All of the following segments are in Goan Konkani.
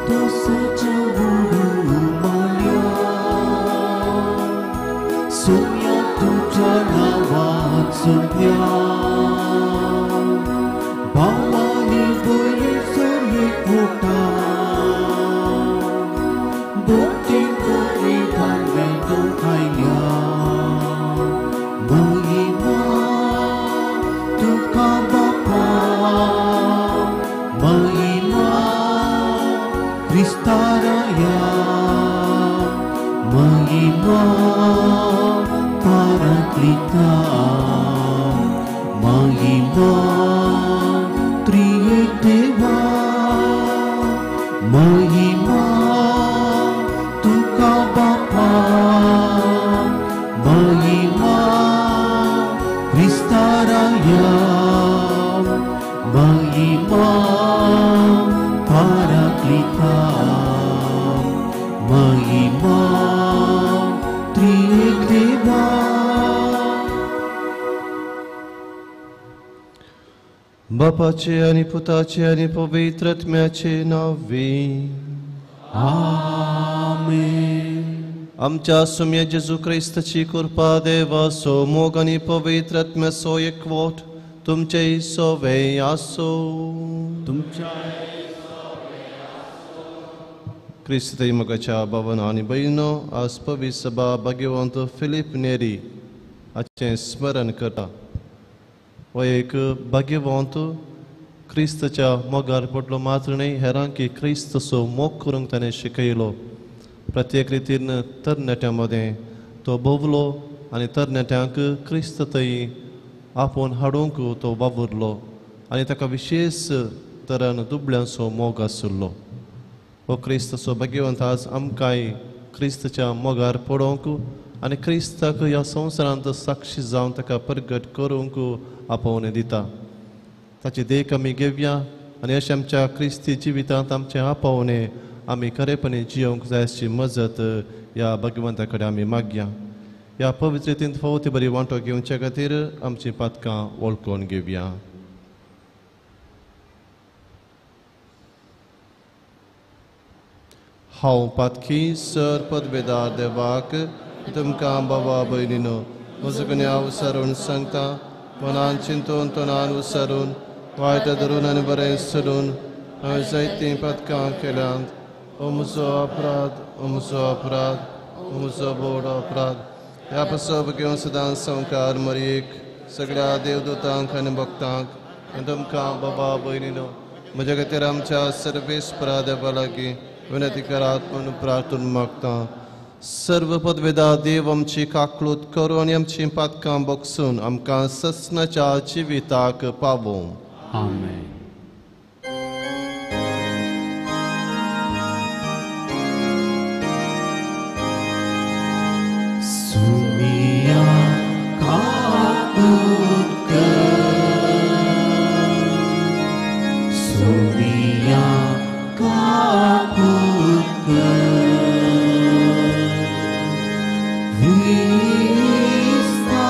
तोसाच्या उडू माल्या सुम्या तुझ्या नांवान सुम्या भावानी बरी सरी कोटा बोटी बरी भानवेदो खायल्या महिमा तुका बापा महिमा क्रिस्ताराया महिमा पाराक्लिता महिमा त्रिएक देवा महिमा तुका बापा महिमा क्रिस्ताराया महिमा पाराक्लिता महिमा त्रिएक देवा। बापाचे आनी पुताचे आनी पवित्र आत्म्याचे नांवे आमेन। आमच्या सुम्या जेजू क्रिस्ताची कृपा देवाचो मोग आनी पवित्र आत्म्याचो एकवट तुमचे सोवे आसो। तुमच्या क्रिस्त मोगाच्या भावन आनी भयणो आज पवित्र सभा भाग्यवंत फिलीप नेरी हाचें स्मरण करता। हो एक भाग्यवंत क्रिस्ताच्या मोगार पडलो मात्र न्हय हेरांकी क्रिस्तचो मोग करूंक ताणें शिकयलो। प्रत्येक रितीन तरणाट्यां मदें तो भोंवलो आनी तरणाट्यांक क्रिस्त थंय आपोवन हाडूंक तो वावुरलो आनी ताका विशेश तरान दुबळ्यांचो मोग आशिल्लो। हो क्रिस्तचो भाग्यवंत आज आमकांय क्रिस्तच्या मोगार पडोवंक आनी क्रिस्ताक ह्या संवसारांत साक्षी जावन ताका प्रगट करूंक आपोवणें दिता। ताची देख आमी घेवया आनी अशें आमच्या क्रिस्ती जिवितांत आमचें आपोवणें आमी खरेपणी जियोवंक जाय अशी मजत ह्या भगवंता कडेन आमी मागया। ह्या पवित्रतेंत फावती बरी वांटो घेवचे खातीर आमचीं पातकां वळखून घेवया। हांव पातकी सर पदवेदार देवाक तुमकां बाबा भयणीनो म्हजो हांव सरून सांगता मनान चिंतून तोंडान उसरून वायट धरून आनी बरें सोडून हांवें जायतीं पातकां केल्यांत। ओ म्हजो अपराध, ओ म्हजो अपराध, ओ म्हजो व्हड अपराध। ह्या पसब घेवन सदांच संवकार मरयेक सगळ्या देवदूतांक आनी भक्तांक आनी तुमकां बाबा भयणीनो म्हज्या खातीर आमच्या सर्वेस्परा देवा लागीं विनंती करात म्हूण प्रार्थना मागता। सर्व पदवेदा देव आमची काकलूत करून आनी आमचीं पातकां बगसून आमकां ससनाच्या जिविताक पावोवं। आमेन। सुमिया काकूत कर, सुमिया काकूत कर, क्रिस्ता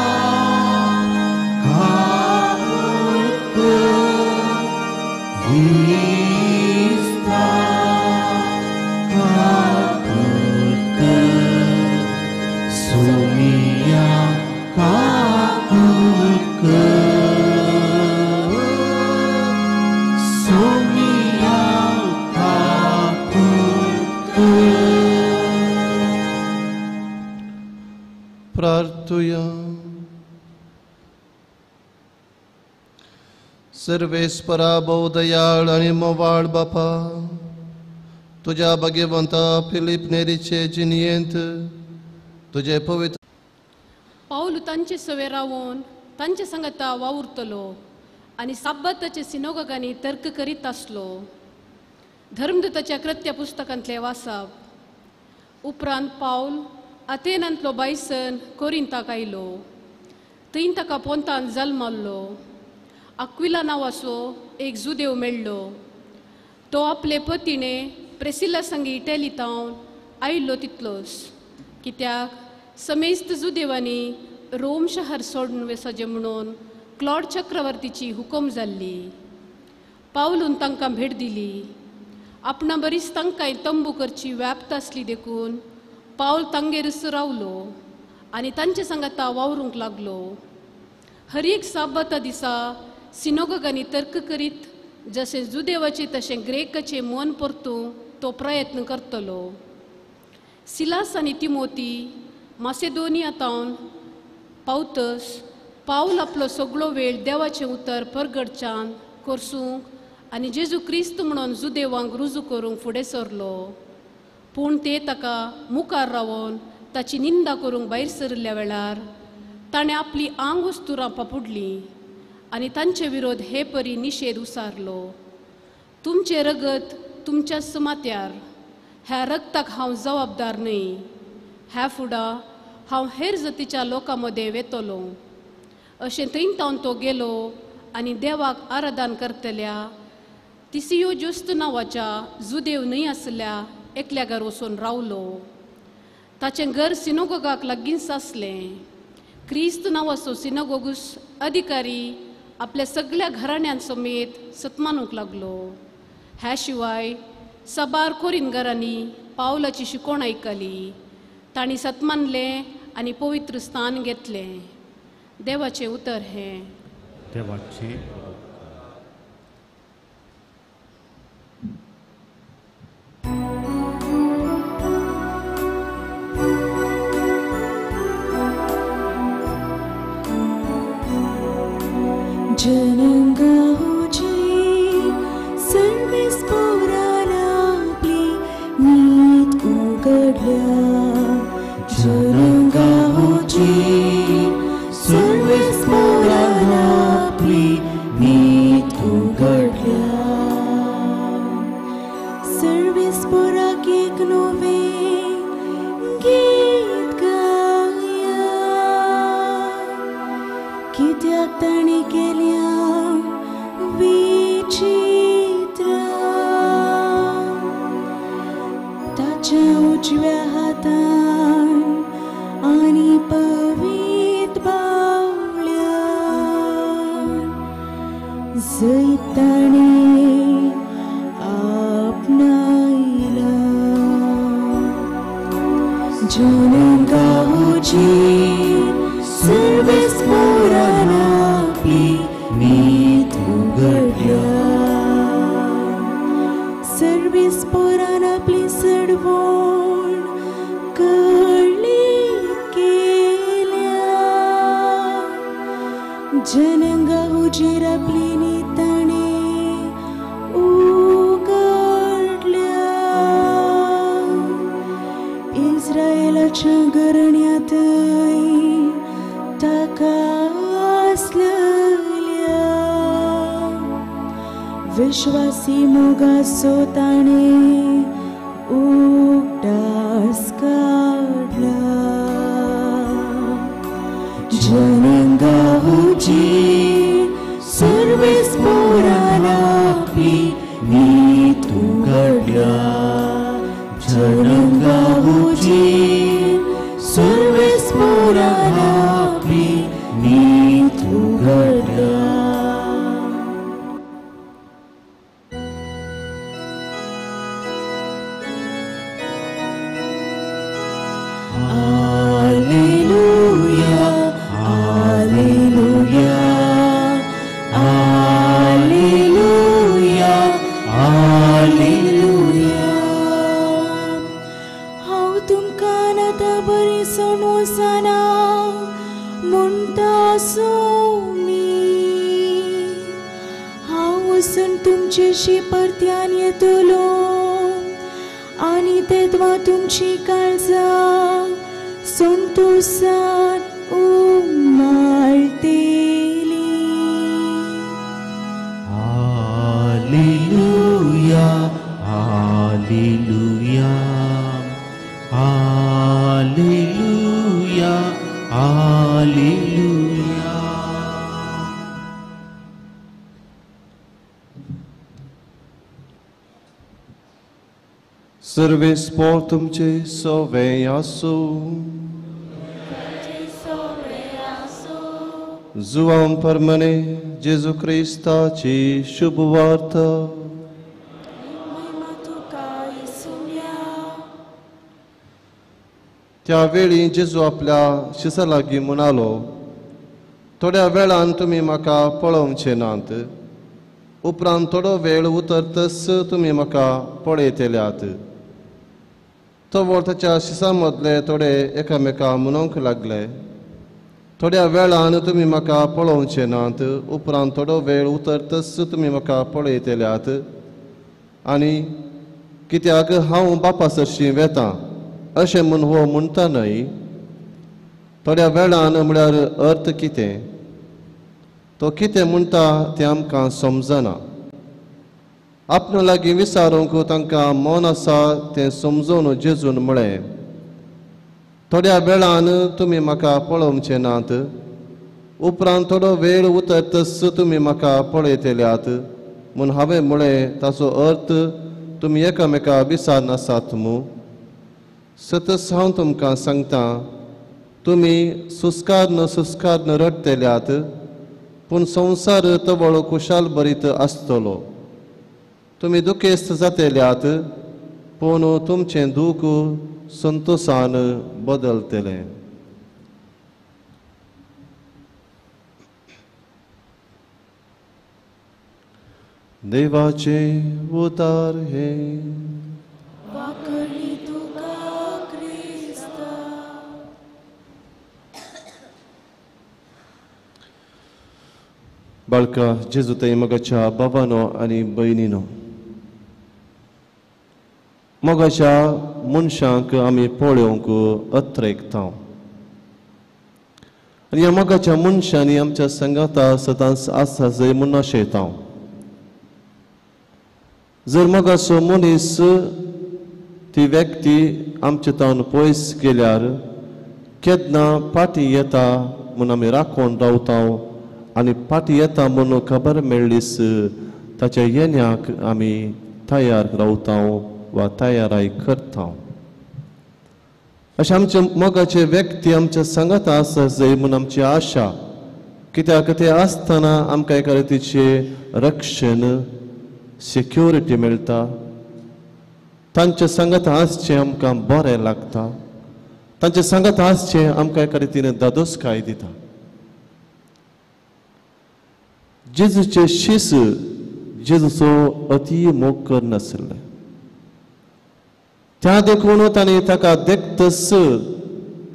काकूत कर, क्रिस्ता काकूत कर, सुमिया काकूत कर, सुमिया काकूत कर। प्रार्थुया। सर्वेस्परा भोव दयाळ आनी मोवाळ बापा, तुज्या भाग्यवंता फिलीप नेरीचे जिणयेंत तुजे पवित्र पावलू तांचे सवे रावून तांचे सांगता वावुरतलो आनी साब्बाताचे सिनोगांनी तर्क करीत आसलो। धर्मदूताच्या कृत्य पुस्तकांतले वासाप। उपरांत पावल आथेनांतलो बायसन कोरिंताक आयलो। थंय ताका पोंतान जल्मल्लो अक्विला नांवाचो एक जुदेव मेळ्ळो। तो आपले पतीणे प्रेसिल्ला संगी इटलींत आयिल्लो तितलोच कित्याक समेस्त जुदेवांनी रोम शहर सोडून वेसाचें म्हणून क्लॉड चक्रवर्तीची हुकूम जाल्ली। पावलून तांकां भेट दिली आपणा बरीच तांकां तंबू करची व्याप्त आसली देखून पावल तांगेरच रावलो आनी तांचे सांगाता वावरूंक लागलो. हर एक साबाता दिसा सिनोगोगांनी तर्क करीत जशें जुदेवाचें तशें ग्रेकाचें मन परतूंक तो प्रयत्न करतलो. सिलास आनी तिमोती मासेदोनिया तावन पावतस पावल आपलो सगळो वेळ देवाचें उतर परगडच्यान कोर्सूंक आनी जेजू क्रिस्त म्हणून जुदेवांक रुजू करूंक फुडें सरलो. पूण ते ताका मुखार रावन ताची निंदा करूंक भायर सरिल्ल्या वेळार ताणें आपली आंग वस्तुरां पापुडलीं आनी तांचे विरोध हे परी निशेध उसारलो. तुमचें रगत तुमच्या सुमात्यार, ह्या रगताक हांव जबाबदार न्हय. ह्या फुडां हांव हेर जातीच्या लोकां मदें वेतलो. अशें थंय तावन तो गेलो आनी देवाक आराधन करतल्या तिसियो ज्युस्त नांवाच्या जुदेव न्हय आसल्या एकल्या घर वचून रावलो. ताचें घर सिनोगोगाक लागींच आसलें. क्रिस्त नांवाचो सिनोगोगूस अधिकारी आपल्या सगळ्या घराण्यां समेत सतमानूंक लागलो. ह्या शिवाय साबार कोरिनगरांनी पावलाची शिकवण आयकली. तांणी सतमानलें आनी पवित्र स्थान घेतलें. देवाचें उतर हें. देवाचें जनंगाची सर्वेस पोराला आपली नीत उघडल्या. जनंगाची सर्वेस पोराला आपली नीत उघडल्या. सर्वेस पोराक एक नवें गीत गाया, कित्याक ताणें केल्या विचित्र. ताच्या उजव्या हातान आनी पवित्र बावल्यान जैत ताणें आपणायला. जनंगाची सर्वेस पोराला आपली नीत उघडल्या. सर्वेस पोरान आपली सडवण कळीत केल्या. जनंगा हुजीर आपली नीत ताणें उघडल्या. इस्रायलाच्या घराण्यांतय ताका आसलेल्या विश्वासी मोगाचो ताणें उगडास काडला. जनंगाची सर्वेस पोराला आपली नीत उघडल्या. जनंगाची सर्वेस पोराला आपली नीत उघडल्या. Alleluia, Alleluia, Alleluia, Alleluia. हांव तुमकां आतां बरी समोसाना म्हणटा सोमी. हांव वचून तुमचेशी परत्यान येतलो आनी तेदवा तुमची काळजां संतोसान उमाळटेली. Alleluia, Alleluia, Alleluia, Alleluia. Sarves पोर तुमचे सवे आसूं. जुवान परमने जेजू क्रिस्ताची शुभ वार्ता. महिमा त्या वेळी जेजू आपल्या शिसा लागीं म्हणालो, थोड्या वेळान तुमी म्हाका पळोवचे नात, उपरांत थोडो वेळ उतरतच तुमी म्हाका पळयतल्यात. तवळ ताच्या शिसा मदले थोडे एकामेका म्हणूंक लागले, थोड्या वेळान तुमी म्हाका पळोवचे नात, उपरांत थोडो वेळ उतरतच तुमी म्हाका पळयतल्यात, आनी कित्याक हांव बापा सरशीं वेतां अशें म्हूण हो म्हणटा न्हय. थोड्या वेळान म्हळ्यार अर्थ कितें, तो कितें म्हणटा तें आमकां समजना. आपणा लागीं विचारूंक तांकां मन आसा तें समजून जेजून म्हळें, थोड्या वेळान तुमी म्हाका पळोवचे नात, उपरांत थोडो वेळ उतरतच तुमी म्हाका पळयतल्यात म्हूण हांवें म्हळें, ताचो अर्थ तुमी एकामेका विचारनासात मू. सतच हांव तुमकां सांगता, तुमी सुस्कारन सुस्कारन रडटल्यात, पूण संवसार तवळ खुशाल भरीत आसतलो. तुमी दुखेस्त जातल्यात, पूण तुमचें दूख संतोसान बदलतलें. देवाचें उतार हें. बाळका जेजू थंय मोगाच्या बाबानो आनी भयणीनो, मोगाच्या मनशांक आमी पळोवंक अत्रेकता आनी ह्या मोगाच्या मनशांनी आमच्या संगाता सदांच आसा जंय म्हूण आशयता. जर मोगाचो मनीस ती व्यक्ती आमचे तावन पयस गेल्यार केन्ना फाटीं येता म्हूण आमी राखून रावता आनी फाटीं येता म्हूण खबर मेळ्ळीस ताच्या येण्याक आमी तयार रावता वा तयाराय करता. अशें आमचे मोगाचे व्यक्ती आमच्या सांगाता आसा जंय म्हूण आमची आशा, कित्याक ते आसतना आमकां एका रितीचें रक्षण सिक्युरिटी मेळटा. तांच्या सांगाता आसचें आमकां बरें लागता, तांच्या सांगाता आसचें आमकां एका रितीन दादोसकाय दिता. जेजूचे शीस जेजूचो अती मोग करनासले, त्या देखून ताणें ताका देखतच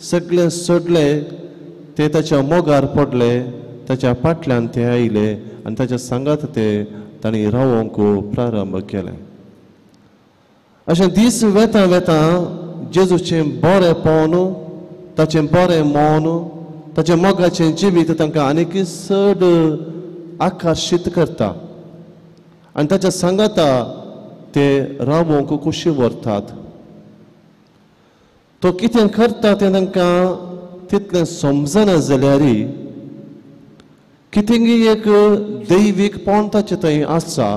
सगळे सोडले, ते ताच्या मोगार पडले, ताच्या फाटल्यान ते आयले आनी ताच्या सांगात ते तांणी रावोंक प्रारंभ केलें. अशें दीस वेता वेता जेजूचें बरेंपण, ताचें बरें मन, ताचें मोगाचें जिवीत तांकां आनीक चड आकर्शीत करता आनी ताच्या सांगाता ते रावोंक खोशी व्हरतात. तो कितें करता तें तांकां तितलें समजना जाल्यार कितेंगी एक दैवीकपण ताचें थंय आसा.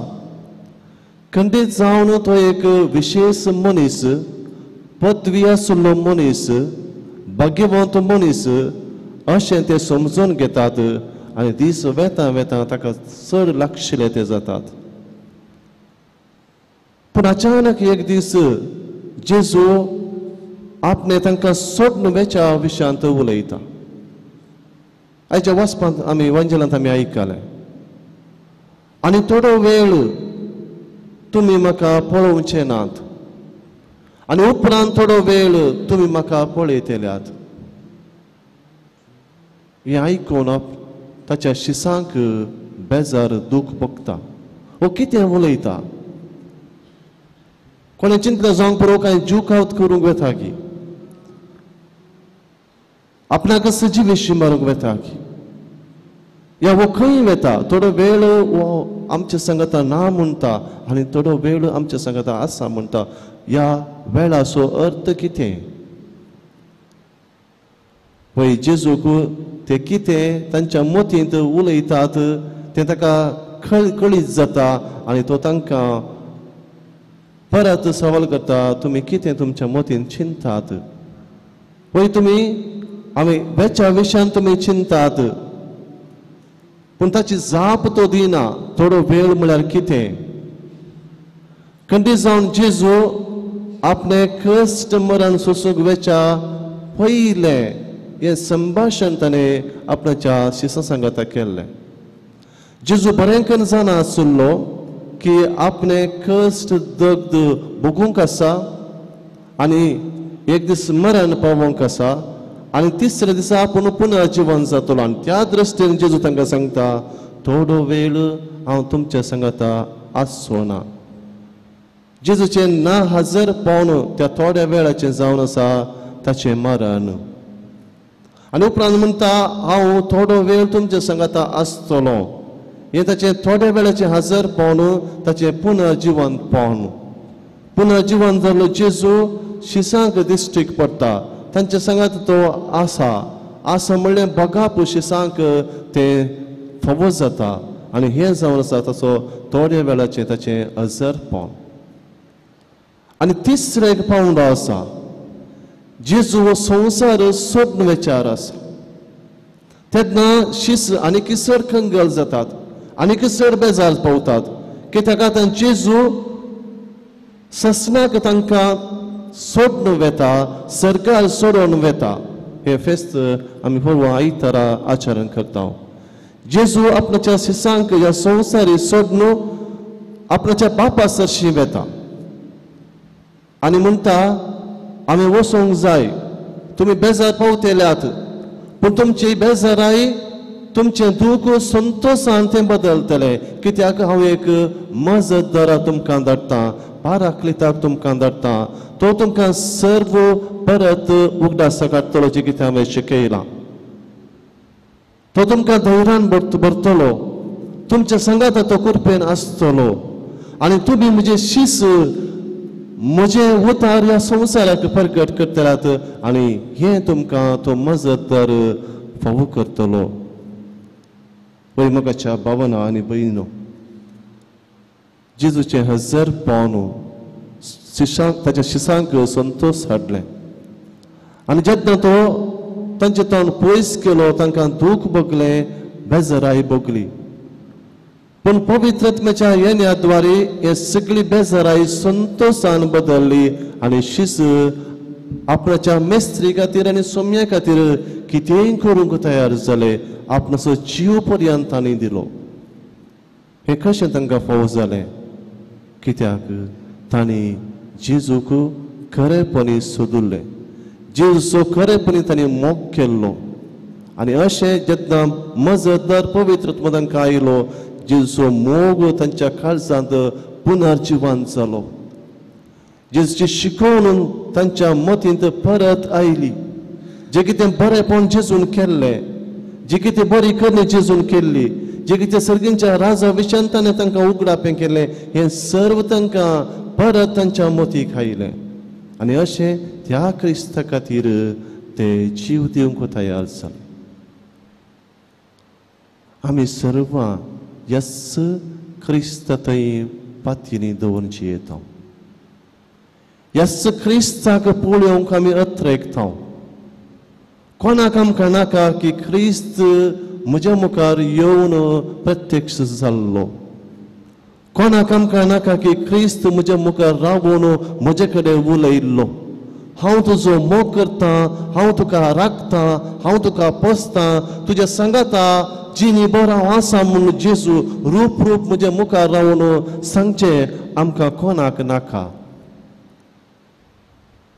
खंडीत जावन तो एक विशेश मनीस, पदवी आशिल्लो मनीस, भाग्यवंत मनीस अशें ते समजून घेतात आनी दीस वेता वेता ताका चड लागशिल्ले ते जातात. पूण अचानक एक दीस जेजू आपणे तांकां सोडून वेच्या विशयांत उलयता. आयच्या वाचपांत आमी वंजलांत आमी आयकलें, आनी थोडो वेळ तुमी म्हाका पळोवचे नात आनी उपरांत थोडो वेळ तुमी म्हाका पळयतल्यात. हें आयकून ताच्या शिसांक बेजार दूख भोगता. हो कितें उलयता, कोणें चिंतलें जावंक पुरो कांय जूक आवत करूंक वेता की आपणाक सजी मारूंक वेता की या हो खंय वेता. थोडो वेळ हो आमच्या सांगाता ना म्हणटा आनी थोडो वेळ आमच्या सांगाता आसा म्हणटा. ह्या वेळाचो अर्थ कितें? पळय जेजूक ते कितें तांच्या मतींत उलयतात तें ताका कळीत जाता आनी तो तांकां परत सवाल करता, तुमी कितें तुमच्या मतींत चिंतात? पळय तुमी आमी वेच्या विशयान तुमी चिंतात, पूण ताची जाप तो दिना. थोडो वेळ म्हळ्यार कितें? खंडीत जावन जेजू आपणे कश्ट मरण सोसूंक वेच्या पयलें हें संभाशण ताणें आपणाच्या शिसां सांगाता केल्लें. जेजू बरें करून जाणा आशिल्लो की आपणें कश्ट दग्ध भोगूंक आसा आनी एक दीस मरण पावोवंक आसा आनी तिसऱ्या दिसा आपूण पुनर्जिवन जातलो. आनी त्या दृश्टीन जेजू तांकां सांगता, थोडो वेळ हांव तुमच्या सांगाता आसचो ना. जेजूचें ना हजर पावन त्या थोड्या वेळाचें जावन आसा ताचें मरण. आनी उपरांत म्हणटा, हांव थोडो वेळ तुमच्या सांगाता आसतलो. हें ताचें थोड्या वेळाचें हजर पावन ताचें पुनर्जिवन पावन. पुनर्जिवन जाल्लो जेजू शिसांक दिश्टीक पडटा, तांच्या सांगात तो आसा आसा म्हणलें बगाप शिसांक तें फावो जाता. आनी हें जावन आसा ताचो थोड्या वेळाचें ताचें हजर पावन. आनी तिसरो एक पावंडो आसा, जेजू हो संवसार सोडून विचार आसा. तेन्ना शीस आनीक चड कंगल जातात, आनीक चड बेजार पावतात कित्याक आतां जेजू ससनाक तांकां सोडून वेता, सरकार सोडून वेता. हें फेस्त आमी फोरवा आयतारा आचरण करता. जेजू आपणाच्या शिसांक ह्या संवसारी सोडून आपणाच्या बापा सरशी वेता आनी म्हणटा, आमी वचोंक जाय, तुमी बेजार पावतल्यात, पूण तुमची बेजाराय तुमचें दूख संतोशान तें बदलतलें. कित्याक हांव एक मजतदारा तुमकां धाडटा, पाराक्लिताक तुमकां धाडटा, तो तुमकां सर्व परत उगडास काडटलो जें कितें हांवें शिकयलां. तो तुमकां धैर्यान भरतलो, तुमच्या सांगाता तो कृपेन आसतलो आनी तुमी म्हजें शीस म्हजें उतार ह्या संवसाराक प्रगट करतल्यात आनी हें तुमकां तो मजतदार फावो करतलो. वय मोगाच्या भावना आनी भयणो, जेजूचें हजर पावन शिशांक ताच्या शिसांक संतोश हाडलें आनी जेन्ना तो तांचे तोंड पयस केलो तांकां दूख भोगलें, बेजाराय भोगली. पूण पवित्र आत्म्याच्या येण्या द्वारे हे सगळी बेजाराय संतोशान बदलली आनी शीस आपणाच्या मेस्त्री खातीर आनी सोम्या खातीर कितेंय करूंक तयार जाले, आपणाचो जीव पर्यंत तांणी दिलो. हें कशें तांकां फावो जालें? कित्याक तांणी जेजूक खरेपणी सोदुल्लें, जेजूचो खरेपणी तांणी मोग केल्लो. आनी अशें जेन्ना मजतदार पवित्र आत्मो तांकां आयलो, जेजूचो मोग तांच्या काळजांत पुनर्जिवन जालो. जेजूची शिकोवण तांच्या मतींत परत आयली. जें कितें बरेंपण जेजून केल्लें, जी कितें बरी करणी जेजून केल्ली, जे कितें सर्गींच्या राजा विशयान ताणें तांकां उगडापें केलें, हें सर्व तांकां परत तांच्या मतीक आयलें. आनी अशें त्या क्रिस्ता खातीर ते जीव दिवंक तयार जाले. आमी सर्वां ह्याच क्रिस्ता थंय पातयेनी दवरून जियेता, ह्याच क्रिस्ताक पळोवंक आमी अत्रेकता. कोणाक आमकां नाका की क्रिस्त म्हज्या मुखार येवन प्रत्यक्ष जाल्लो, कोणाक आमकां नाका की क्रिस्त म्हज्या मुखार रावून म्हजे कडेन उलयल्लो, हांव तुजो मोग करतां, हांव तुका राखतां, हांव तुका पोसतां, तुज्या सांगाता जिणी बरो हांव आसा म्हूण जेजू रूप रूप म्हज्या मुखार रावून सांगचें आमकां कोणाक नाका.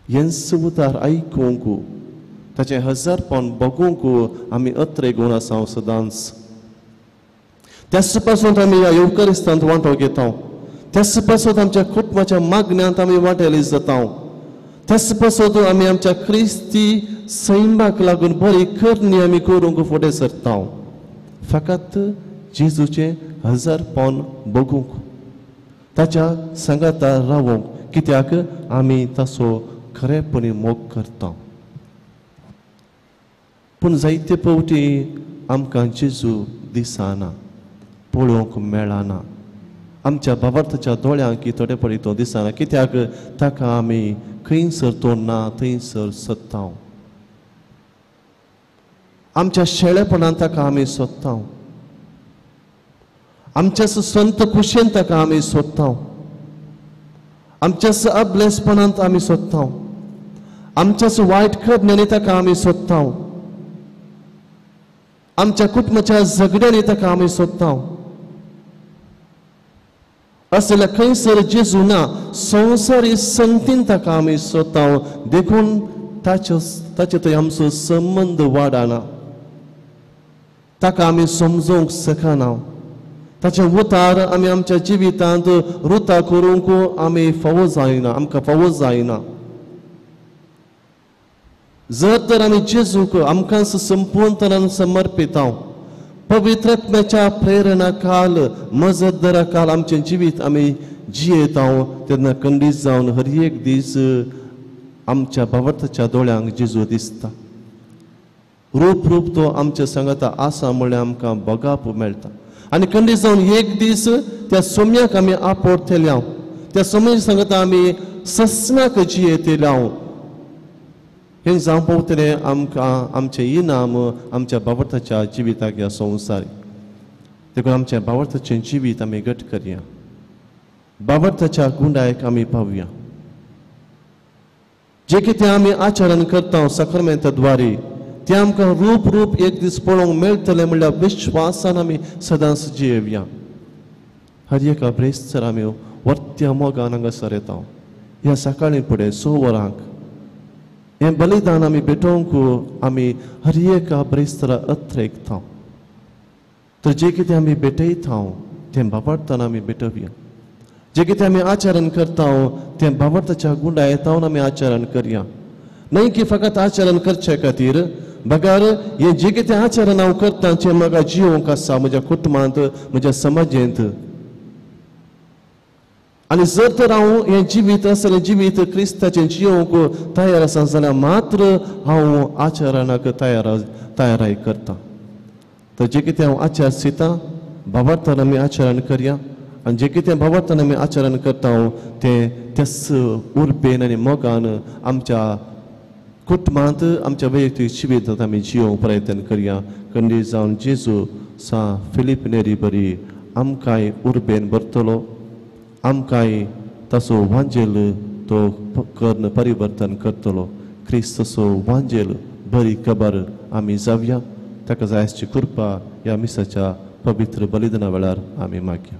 हेंच उतार आयकूंक, ताचें हजारपण बगूंक आमी अत्रेगूण आसा सदांच. त्याच पासून आमी ह्या येवकरिस्तांत वांटो घेता, त्याच पासून आमच्या कुटुंबाच्या मागण्यांत आमी वांटेली जाता, त्याच पासून आमी आमच्या क्रिस्ती सैमाक लागून बरी करणी आमी करूंक फुडें सरता. फकत जेजूचें हजारपण बगूंक, ताच्या सांगाता रावूंक, कित्याक आमी ताचो खरेपणी मोग करता. पूण जायते फावटी आमकां जेजू दिसना, पळोवंक मेळना, आमच्या भावार्थाच्या दोळ्यांक थोडे फावटी तो दिसना, कित्याक ताका आमी खंयसर तो ना थंयसर सोदता, आमच्या शेळेपणान ताका आमी सोदता, आमच्या संत खुशेन ताका आमी सोदता, आमच्या अबलेसपणांत आमी सोदता, आमच्याच वायट करण्यांनी ताका आमी सोदता, आमच्या कुटुंबाच्या झगड्यांनी ताका आमी सोदता. असल्या खंयसर जेजू ना, संवसारी संगतीन ताका आमी सोदता. देखून ताचे थंय आमचो संबंद वाडना, ताका आमी समजोवंक शकना. ताचे उतार आमी आमच्या जिवितांत रुता करूंक आमी फावो जायना, आमकां फावो जायना. जर तर आमी जेजूक आमकां संपूर्णतरान समर्पिता, पवित्र आत्म्याच्या प्रेरणा काल मजतदारा काल आमचें जिवीत आमी जियेता, तेन्ना खंडीत जावन हर एक दीस आमच्या भावार्थाच्या दोळ्यांक जेजू दिसता. रूप रूप तो आमच्या सांगाता आसा म्हळ्यार आमकां बगाप मेळटा. आनी खंडीत जावन एक दीस त्या सोम्याक आमी आपोवतले, त्या सोम्या सांगाता आमी सस्नाक जियेतले. हें जावं पावतलें आमकां आमचें इनाम आमच्या भावार्थाच्या जिविताक ह्या संवसार. देखून आमच्या भावार्थाचें जिवीत आमी घट करया, भावार्थाच्या गुंडायक आमी पावया. जे कितें आमी आचरण करता साक्रमेंता द्वारे तें आमकां रूप रूप एक दीस पळोवंक मेळटलें म्हणल्यार विश्वासान आमी सदांच जियेवया. हर एका ब्रेस्तर आमी वर्त्या मोगान हांगासर येता. ह्या सकाळीं फुडें 6 वरांक हें बलिदान आमी भेटोवंक आमी हर एका ब्रेस्तरा अत्रेकता. तर जे कितें आमी भेटयता तें भावार्थान आमी भेटोवया. जे कितें आमी आचरण करता तें भावार्थाच्या गुंडा येतावन आमी आचरण करया. न्हय की फकत आचरण करचे खातीर, बगर हें जे कितें आचरण हांव करता जें म्हाका जियोवंक आसा म्हज्या कुटुंबांत, म्हज्या समाजेंत. आनी जर तर हांव हें जिवीत आसलें जिवीत क्रिस्ताचें जियोवंक तयार आसा जाल्यार मात्र हांव आचरणाक तयाराय करता. तर जें कितें हांव आचार चिंता भावार्थान आमी आचरण करया. आनी जें कितें भावार्थान आमी आचरण करता तें त्याच उर्बेन आनी मोगान आमच्या कुटुंबांत आमच्या वैयक्तीक जिवितांत आमी जियोवंक प्रयत्न करया. खंडीत जावन जेजू सा फिलीप नेरी बरी आमकांय उर्बेन भरतलो, आमकांय ताचो वांजेल तो कर्ण परिवर्तन करतलो. क्रिस्ताचो वांजेल बरी खबर आमी जावया. ताका जाय आसची कृपा ह्या मिसाच्या पवित्र बलिदाना वेळार आमी मागया.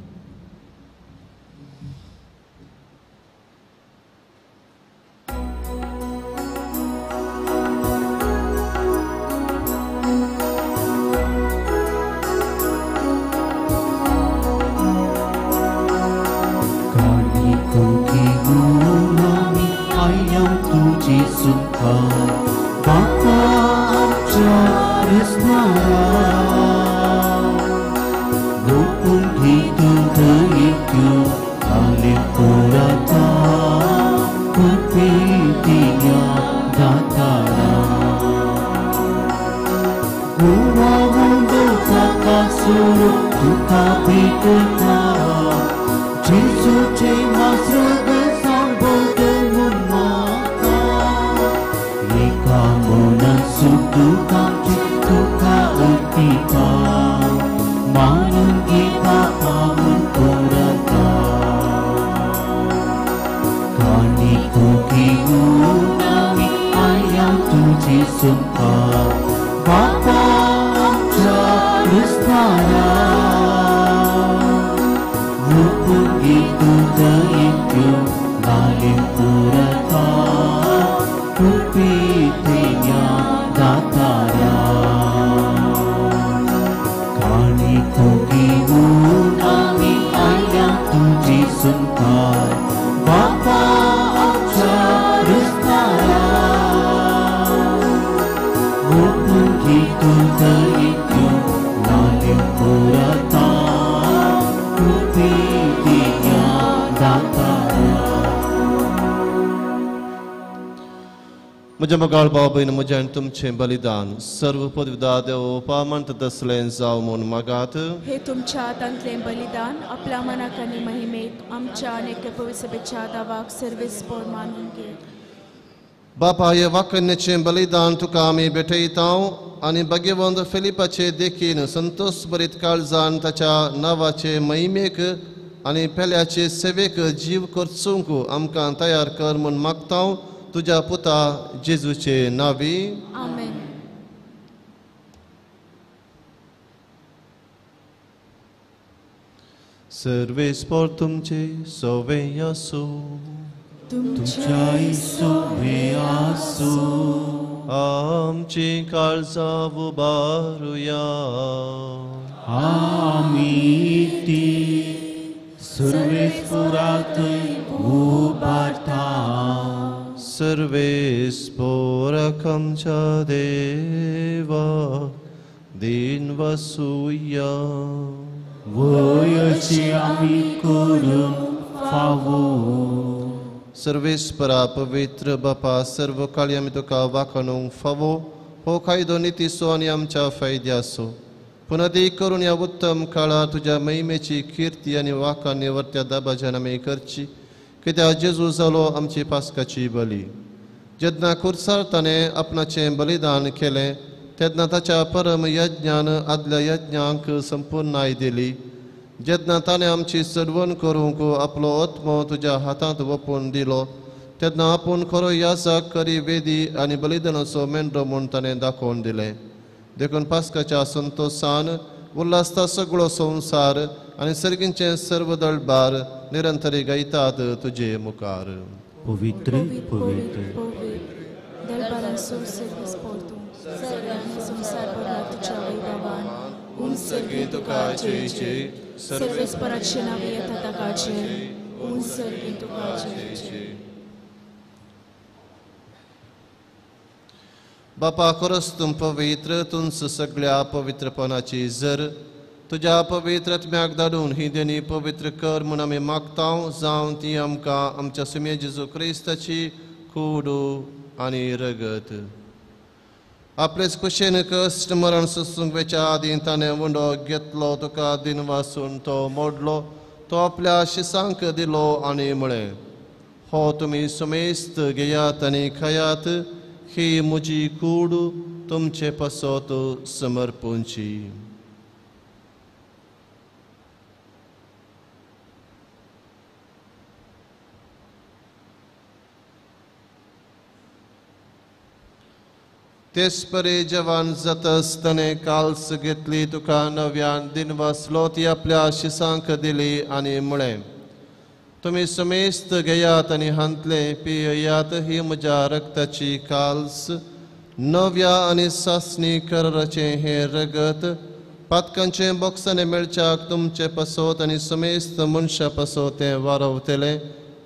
म्हज्या मोगाळ भाव भयण, म्हजें आनी तुमचें बलिदान सर्व पदविदा देव पामंत तसलें जावं म्हूण मागात. हे तुमच्या हातांतलें बलिदान आपल्या मनाक आनी महिमेक आमच्या आनी पवित्र दावाक सर्वेस्पोर मानून घे. बापा, हे वाकन्याचें बलिदान तुका आमी भेटयता आनी भाग्यवंत फिलिपाचे देखीन संतोष भरीत काळजान ताच्या नांवाचे महिमेक आनी पेल्याचे सेवेक जीव करचूंक आमकां तयार कर म्हूण मागता. तुज्या पुता जेजूचे नावी. आमेन. सर्वेस्पोर तुमचे सोवे आसूं. तुमच्याय सोवे आसूं. आमची काळजां उबारुया. आमी ती सर्वेस्पोराक उबारता. सर्वेस्पोराक आमच्या देवा दिन वसुया. वयची आमी करूंक फावो. सर्वेस्परा पवित्र बापा सर्व काळी आमी तुका वाखाणूंक फावो हो कायदो नितीचो आनी आमच्या फायद्याचो. पुनदी करून ह्या उत्तम काळार तुज्या महिमेची किर्ती आनी वाखाण वर्त्या दाबाज्यान आमी करची, कित्याक जेजू जालो आमची पास्काची बली. जेन्ना खुर्सार ताणें आपणाचें बलिदान केलें तेन्ना ताच्या परम यज्ञान आदल्या यज्ञांक संपूर्णाय दिली. जेन्ना ताणें आमची चडवण करूंक आपलो आत्मो तुज्या हातांत वपून दिलो तेन्ना आपूण खरो याजक खरी वेदी आनी बलिदानाचो मेंढरो म्हूण ताणें दाखोवन दिलें. देखून पास्काच्या संतोसान उल्हासता सगळो संवसार आनी सर्गींचें सर्व दळबार निरंतरी गायतात तुजे मुखार. पवित्र पवित्र दरबाराचो सर्वेस्पोर तूं संवसार भरला तुज्या वैभवान. उन सर्गी तुका जय जय. सर्वेस्पराचे नांव येता ताका जय. उन सर्गी तुका जय जय. बापा खरोच तूं पवित्र, तुंच सगळ्या पवित्रपणाची जर तुज्या पवित्र आत्म्याक धाडून ही देणी पवित्र कर म्हूण आमी मागता, जावन ती आमकां आमच्या सुमे जेजू क्रिस्ताची कूड आनी रगत. आपलेच कुशेन कश्ट मरण सोसूंक वेच्या आदीं ताणें उंडो घेतलो, तुका दिनवासून तो मोडलो, तो आपल्या शिसांक दिलो आनी म्हळें, हो तुमी सुमेस्त घेयात आनी खायात, ही म्हजी कूड तुमचे पासत समर्पूंची. तेच परी जवान जातस ताणें काल्स घेतली, तुका नव्यान दिनवासलो, ती आपल्या शिसांक दिली आनी म्हळें, तुमी समेस्त घेयात आनी हांतलें पियेयात, ही म्हज्या रक्ताची काल्स, नव्या आनी सासणी कराराचें हें रगत पातकांचें बोक्सांनी मेळच्याक तुमचे पासत आनी समेस्त मनशां पासत तें वारवतलें,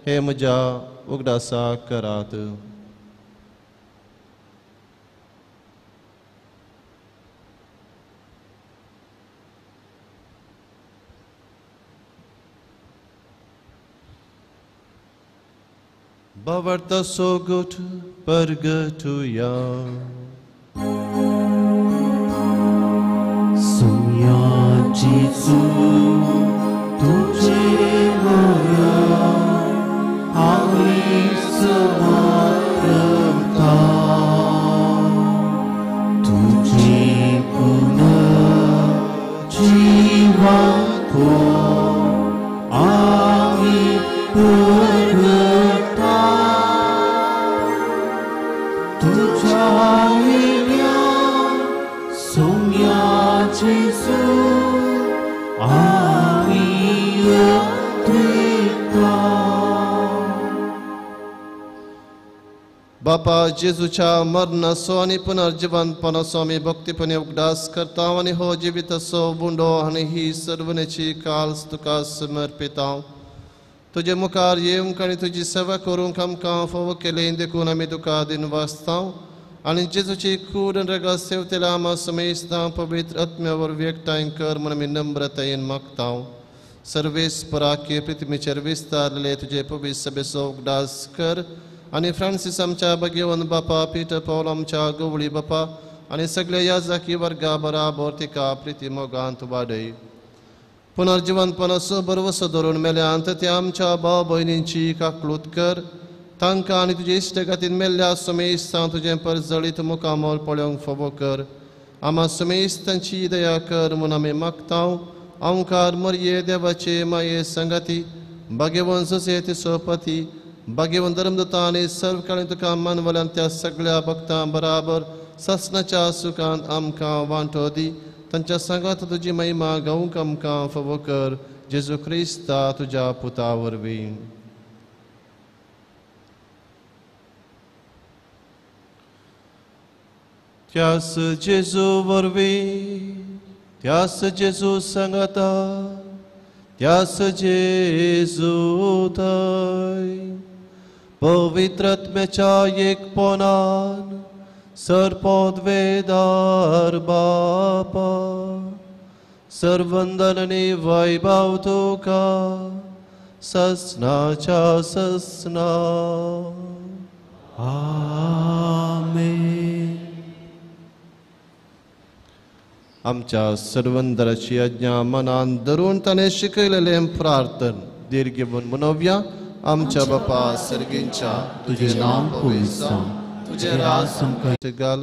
हें म्हज्या उगडासाक करात. Bavarta sogut pergatuya. Sumya Jesu tujhe mara aami samarpta tujhe puna jivan ko aami pergata. बापा जेजूच्या मरणाचो आनी पुनर्जिवंतपणाचो आमी भक्तीपणे उगडास करता आनी हो जिविताचो बुंडो आनी ही सर्वनेची काल्स तुका समर्पिता. तुजे मुखार येवंक आनी तुजी सेवा करूंक आमकां फावो केलें देखून आमी तुका दिनवासता आनी जेजूची कूड रगत सेवतेल्या आमा समेस्तां पवित्र आत्म्या वरवीं एकठांय कर म्हूण आमी नम्रतायेन मागता. सर्वेस्पराके पृथ्वीचेर विस्तारले तुजे पवित्र सभेचो उगडास कर आनी फ्रांसीस आमच्या भाग्यवंत बापा, पीटर पावल आमच्या गवळी बापा आनी सगळे याजकी वर्गा बराबर तिका प्रिती मोगांत वाडय. पुनर्जिवंतपणाचो भरवसो धरून मेल्यांत त्या आमच्या भाव भयणींची काकलूत कर, तांकां आनी तुजे इश्टगातीन मेल्ल्या सुमेस्तां तुजें परजळीत मुखामोल पळोवंक फावो कर. आमा सुमेस्तांची दया कर म्हूण आमी मागता. ओंकार मरये देवाचे माये संगाती, भाग्यवंत जोसे तिसो पती, भाग्यवंत धर्मदूतां आनी सर्वकाळीन तुका मानवल्यान त्या सगळ्या भक्तां बराबर सासणाच्या सुखान आमकां वांटो दी. तांच्या सांगात तुजी महिमा गावंक आमकां फावो कर, जेजू क्रिस्ता तुज्या पुता वरवीं. त्यास जेजू वरवीं, त्यास जेजू सांगाता, त्यास जेजू थंय पवित्र आत्म्याच्या एकपणान सर्पोद्वेदार बापा सर्वंदन आनी वैभव तुका ससनाच्या ससना. आमेन. आमच्या सर्वंदराची आज्ञा मनान धरून ताणें शिकयलेलें प्रार्थन धीर घेवन मनोवया. आमच्या बापा सर्गींच्या, तुजें नांव पवित्र जावं, तुजें राज आमकां घाल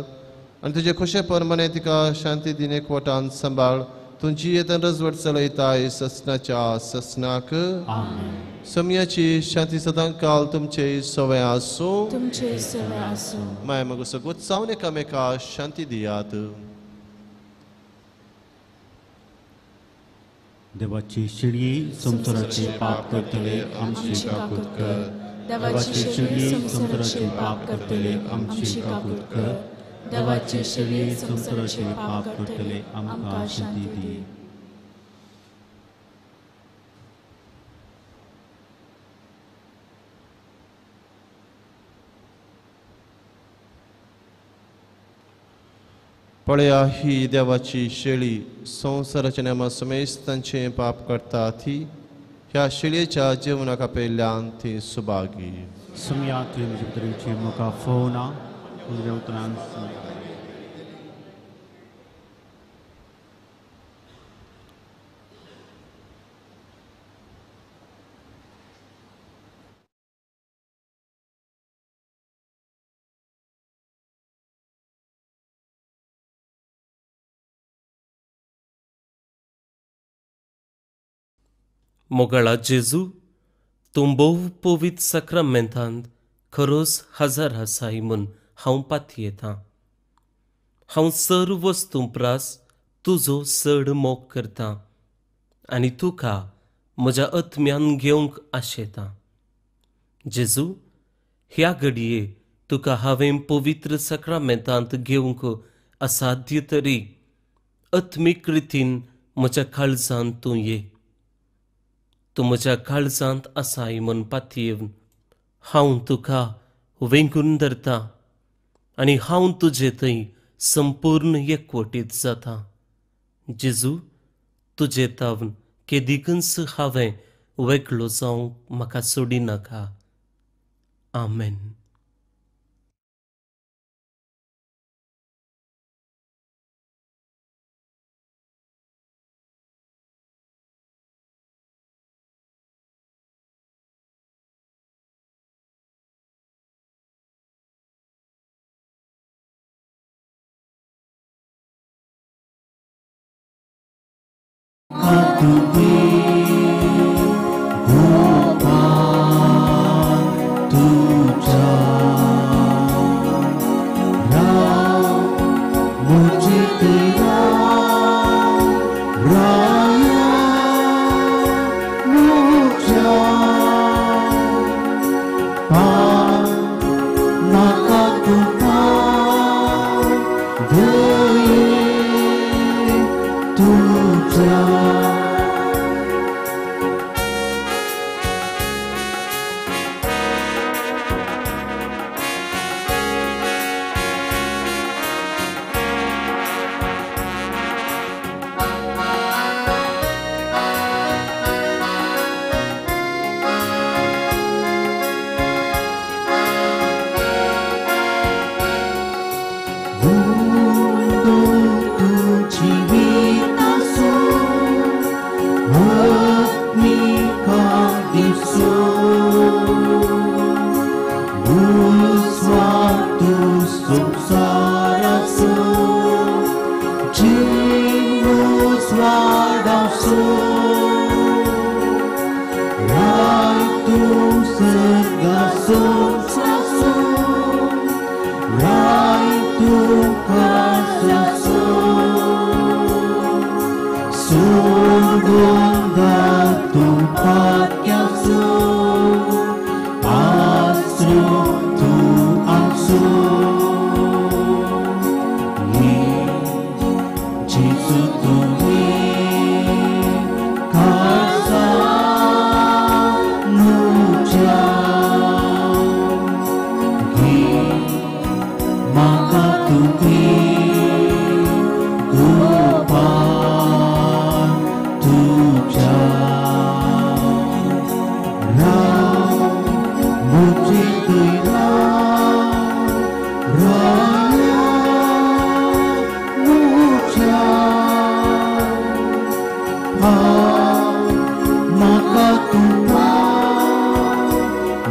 आनी तुजे खोशे प्रमाणे तिका शांती दिन एकवटान सांबाळ. तुजी येतन रजवट चलयताय ससनाच्या ससनाक. आमेन. समयाची शांती सदां काल तुमचे सवय आसूं, तुमचे सवय आसूं. माय मगो सगळो जावन एकामेका शांती दियात. देवाची शेळी संवसाराचे पाप करतले आमची काकूत कर. देवाची शेळी संवसाराचे पाप करतले आमची काकूत कर. देवाची शेळी संवसाराचे पाप करतले आमकां शांती दी. पळया ही देवाची शेळी संवसाराच्या नेमा समेस्त तांचें पाप करता ती ह्या शेळयेच्या जेवणाक आपयल्ल्यान ती सुभागी. समया तुवें म्हजे भितरचे म्हाका फोवना तुज्या उतरान. मोगाळा जेजू, तूं भोव पवित्र साक्रामेंतांत खरोच हजर आसाय म्हूण हांव पातयेतां. हांव सर्व वस्तूं प्रास तुजो चड मोग करतां आनी तुका म्हज्या आत्म्यान घेवंक आशेतां. जेजू, ह्या घडये तुका हांवें पवित्र साक्रामेंतांत घेवंक असाध्य तरी आत्मीक रितीन म्हज्या काळजांत तूं ये. तूं म्हज्या काळजांत आसाय म्हूण पातयेवन हांव तुका वेंगून धरतां आनी हांव तुजे थंय संपूर्ण एकवटीत जाता. जेजू, तुजे तावन केदिकूच हांवें वेगळो जावंक म्हाका सोडिनाका. आमेन. Right to सर्गासून सासून राय तुका सासून सुरगुंदा तूं पाक्यासून आसरू तूं आसून ये जेजू तुवें खासा म्हज्या घे म्हाका तुवें गोपाल तुज्या राव म्हजे थंय राव राया म्हज्या म्हाका तूं पाव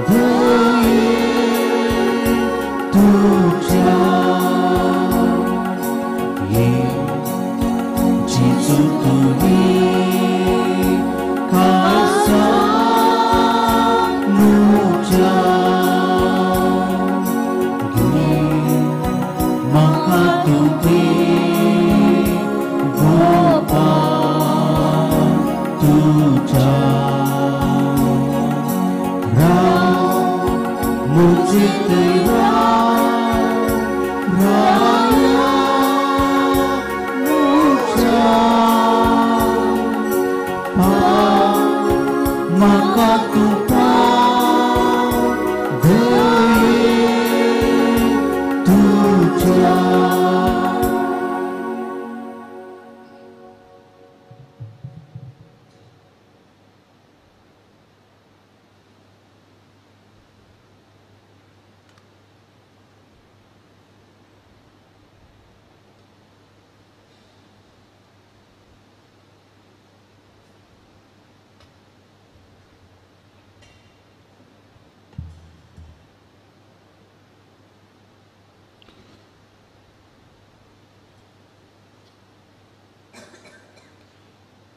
दये तुज्या ये जेजू तुवें खासा म्हज्या घे म्हाका तुवें गोपाल तुज्या राव म्हजे थंय राव राया म्हज्या पाव म्हाका तूं पाव दये तुज्या.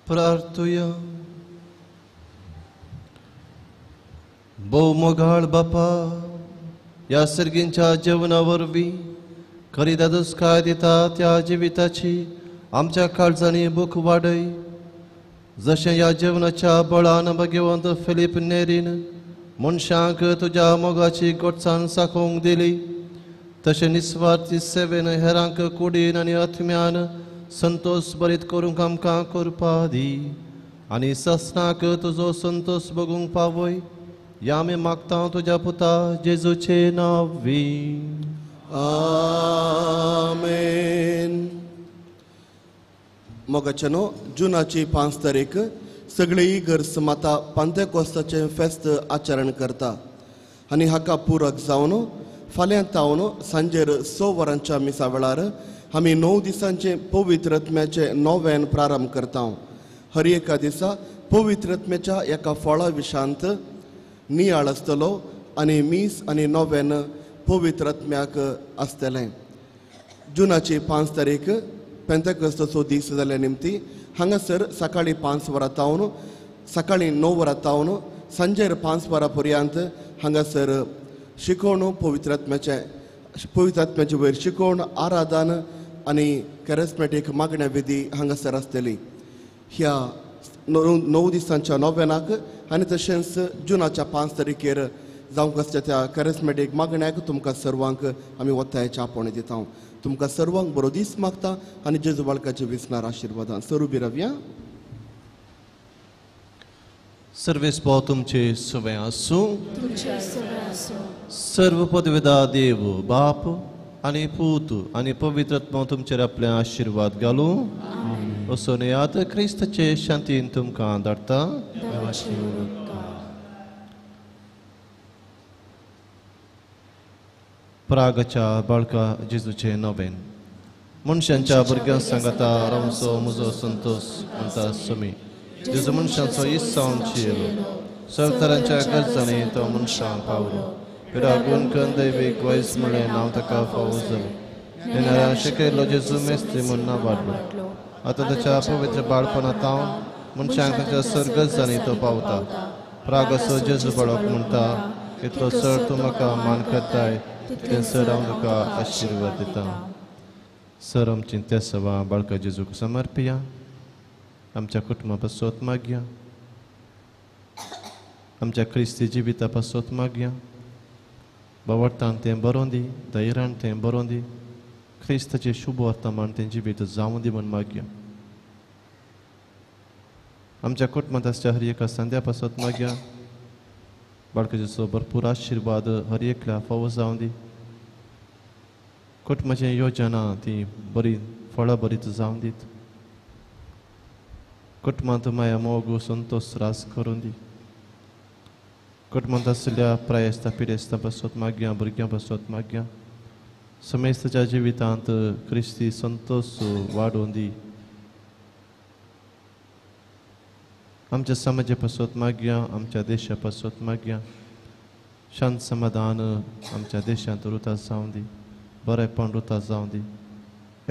प्रार्थुया. भोव मोगाळ बापा, ह्या सर्गींच्या जेवणा वरवीं खरी दादोसकाय दिता त्या जिविताची आमच्या काळजांनी भूक वाडय. जशें ह्या जेवणाच्या बळान भाग्यवंत फिलीप नेरीन मनशांक तुज्या मोगाची गोडसाण साकोवंक दिली, तशें निस्वार्थी सेवेन हेरांक कुडीन आनी आत्म्यान संतोष बरीत करूंक आमकां करपा दी आनी ससनाक तुजो संतोष बगूंक पावय. ह्या आमी मागता तुज्या पुता जेजूचे नांवी. आमेन. मोगाच्यानो, जुनाची 5 तारीख सगळी इगर्ज माता पांतेकोस्ताचें फेस्त आचरण करता आनी हाका पुरक जावन फाल्यां तावन सांजेर 6 वरांच्या मिसा वेळार आमी 9 दिसांचें पवित्र आत्म्याचें नोवेन प्रारंभ करता. हर एका दिसा पवित्र आत्म्याच्या एका फळा विशांत नियाळ आसतलो आनी मीस आनी नोवेन पवित्र आत्म्याक आसतलें. जुनाची 5 तारीख पेंतेकोस्ताचो दीस जाल्या निमती हांगासर सकाळीं 5 वरां तावन सकाळीं 9 वरां तावन सांजेर 5 वरां पर्यंत हांगासर शिकोवण पवित्र आत्म्याचे वयर शिकोवण, आराधन आनी कॅरिस्मॅटीक मागण्या विधी हांगासर आसतली. ह्या 9 दिसांच्या नोवेनाक आनी तशेंच जुनाच्या 5 तारखेर जावंक आसच्या त्या कॅरिस्मॅटीक मागण्याक तुमकां सर्वांक आमी वतायेच्या आपोवणें दिता. तुमकां सर्वांक बरो दीस मागता आनी जेजू बाळकाचे विसणार आशिर्वादान सरू बिरवया. सर्वेस भाव तुमचे सवे आसूं. सर्व पदवेदा देव बाप आनी पूत आनी पवित्र आत्मा तुमचेर आपले आशिर्वाद घालूं. असो याद क्रिस्ताचे शांतीन तुमकां धाडटा. प्रागच्या बाळका जेजूचे नवेन मनशांच्या भुरग्यां सांगाता रावचो म्हजो संतोष म्हणटा सुमी. जेजू मनशांचो इस्सांव येयलो, संवसारांच्या गरजांनी तो मनशांक पावलो. पिरागून कन दैवीक वयस म्हळें नांव ताका फावो जालें. येणाऱ्या शिकयलो जेजू मेस्त्री म्हूण नांव आतां ताच्या पवित्र बाळपणांत मनशांक तांच्या सर्गजांनी तो पावता. प्रागसो जेजू बाळक म्हणटा इतलो सर तूं म्हाका मान करताय तितलें सर हांव तुका आशिर्वाद दिता. सर आमची त्या सवा बाळका जेजूक समर्पिया. आमच्या कुटुंबा पासत मागया. आमच्या क्रिस्ती जिविता पासत मागया. बावडतान तें बरोवन दी, धैर्यान तें बरोवन दी, क्रिस्ताचें शुभ वर्तमान तें जिवीत जावं दी म्हूण मागया. आमच्या कुटुंबांत आसच्या हर एका संद्या पासत मागया. बाळकाचो भरपूर आशिर्वाद हर एकल्या फावो जावं दी. कुटुंबाची योजना ती बरी फळां बरीच जावं दीत. कुटुंबांत माया मोग संतोष रास करून दी. कुटुंबांत आशिल्ल्या प्रायस्ता पिडेस्ता पासत मागया, भुरग्यां पासत मागया. समेस्ताच्या जिवितांत क्रिस्ती संतोष वाडोवन दी. आमच्या समाजा पासत मागया, आमच्या देशा पासत मागया. शांत समाधान आमच्या देशांत रुता जावं दी, बरेपण रुता जावं दी.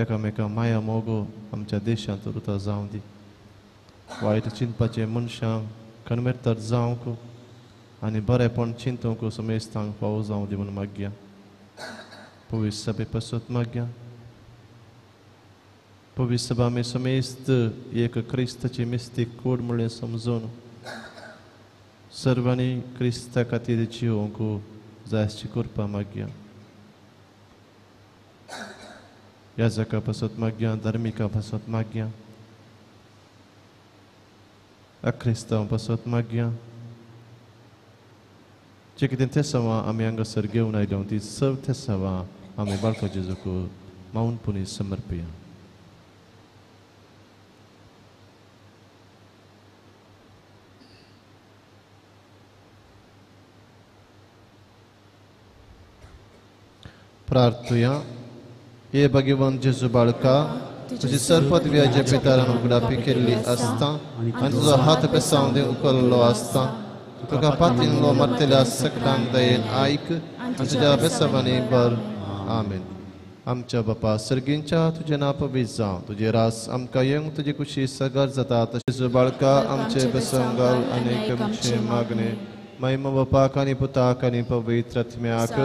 एकामेका माया मोगो आमच्या देशांत रुता जावं दी. वायट चिंतपाचे मनशांक कणमेरतर जावंक आनी बरेपण चिंतूंक समेस्तांक फावो जावं दी म्हूण मागया. पवित्र सभे पासत मागया. पवित्र सभा आमी समेस्त एक क्रिस्ताची मिस्तीक कोड म्हणलें समजून सर्वांनी क्रिस्ता खातीर जिवंक जायची करपा मागया. याजका पासत मागया, धार्मिका पासत मागया, अक्रिस्तांव पासत मागया. जे कितें तेसांवां आमी हांगासर घेवन आयल्या ती सर्व तेसांवां आमी बाळका जेजूक माऊनपणी समर्पया. प्रार्थुया. हे भगवान जेजू बाळका, तुजी सर्पदव्याच्या पितारान उगडापी केल्ली आसता आनी तुजो हात बेसांव उखल्लो आसता. तुका पातीनलो मरतल्या सकटांक दयेन आयक आनी तुज्या बेसांवांनी बर. आमेन. आमच्या बापा सर्गींच्या तुजें नांव पवित्र जावं, तुजें रास आमकां येवंक, तुजी कुशी सगर जाता तशें बाळका आमचे बेसांव घाल आनी आमचे मागणे. महिमा बापाक आनी पुताक आनी पवित्र आत्म्याक.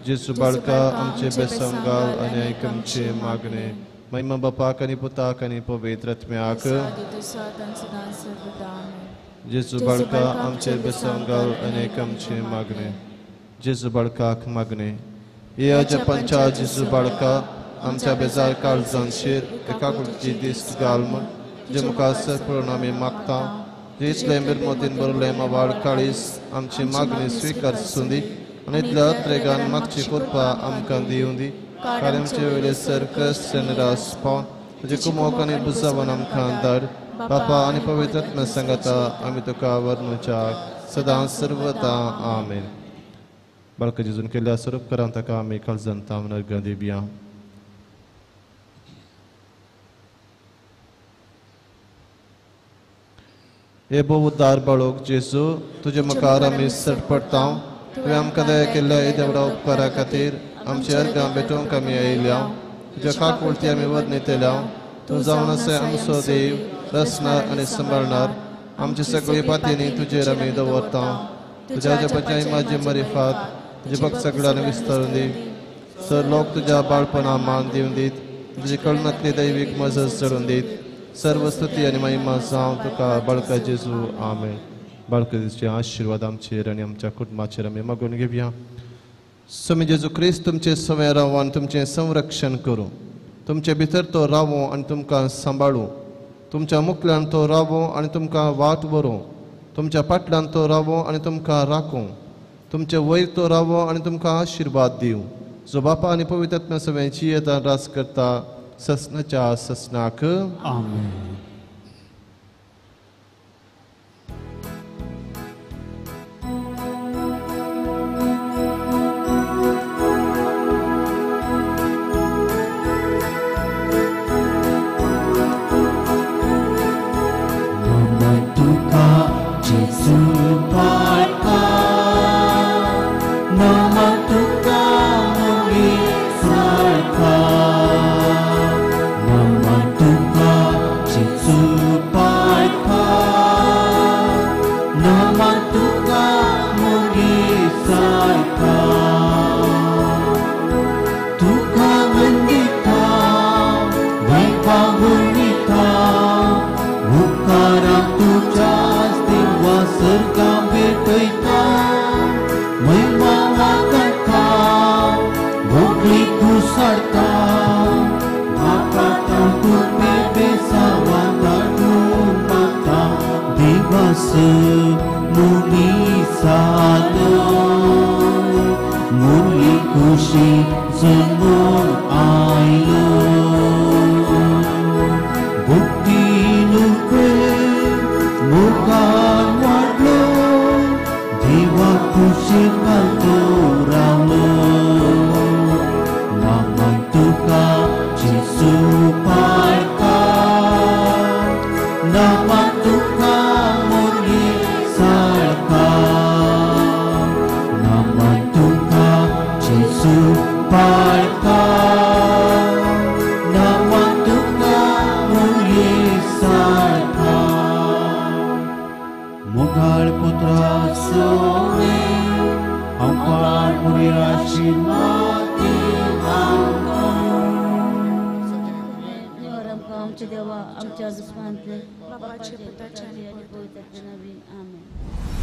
जेजू बाळका आमचे बेसांव घाल आनी आमचे मागणे. महिमा बापाक आनी पुताक आनी पवित्र आत्म्याक. जेजू बाळका आमचे बेसांव घाल आनी आमचे मागणे. जेजू बाळकाक मागणे. हे अजपांच्या जेजू बाळका, आमच्या बेजार काळजांचेर एकाकुची दिश्ट घाल म्हूण जे मुखार सर पळोवन आमी मागता. इतलें मिरमोतीन भरलें म्हावाळ काळीस आमची मागणी स्विकार सुंदी आनी इतल्या त्रेगान मागची कृपा आमकां दिवं दी. कारण आमचे वयले सर कश्ट निराश पावन तुजे कुमोक आनी बुजावन आमकां धाड. बापा आनी पवित्र आत्म्या सांगाता आमी तुका वर्णुच्या सदां सर्वता. आमेन. बाळका जेजून केल्ल्या स्वरूपकारान ताका आमी काळजान तावन अर्घां दिवया. हे भोव उद्दार बाळक जेजू, तुजे मुखार आमी सटपडटा. तुवें आमकां दया केल्ल्या येद्या व्हडा उपकारा खातीर आमची अर्घां भेटोवंक आमी आयल्या. तुज्या काकुळटी आमी वर्णितल्या. तूं जावन आसा आमचो देव, रचणार आनी सांबाळणार. आमची सगळी पातयेनी तुजेर आमी दवरता. तुज्या जपाच्या इमाजी मरिफात तुजे भक्त सगळ्यांनी विस्तारून दी. सर लोक तुज्या बाळपणा मान दिवन दीत. तुजी कळनातली दैवीक मजत चडून दीत. सर्व स्तुती आनी महिमा जावं तुका बाळका जेजू. आमेन. बाळका जेजूचे आशिर्वाद आमचेर आनी आमच्या कुटुंबाचेर आमी मागून घेवया. स्वामी जेजू क्रिस्त तुमचे सवय रावो आनी तुमचें संरक्षण करूं. तुमचे भितर तो रावो आनी तुमकां सांबाळूं. तुमच्या मुखल्यान तो रावो आनी तुमकां वाट व्हरूं. तुमच्या फाटल्यान तो रावो आनी तुमकां राखूं. तुमचे वयर तो रावो आनी तुमकां आशिर्वाद दिवं. जो बापा आनी पवित्र आत्म्या सवय जियेता रास करता ससनाच्या ससनाक. आमेन. Nama tuka Jesu Bapa. सर्गा भेटयता महिमा वागता भोगली कुसडता म्हाका तुपे बेसावा धाडून मागता देवास मुली सालो मुली खुशी जन्मून आयलो भक्तीन मुखार वाडलो देवा खुशी घालतो रावलो नामान तुका जेजू पाळटा नामान तुका मुरली साळटा नामान तुका जेजू पाळटा नामान तुका मुरली साळटा मुखार पुत्रा सोने आमकां मुरी आशिर्वाद आमच्या देवा आमच्या दुस्मानांतले बापाचे, पुताचे आणि आणि पवित्र नावी आमेन.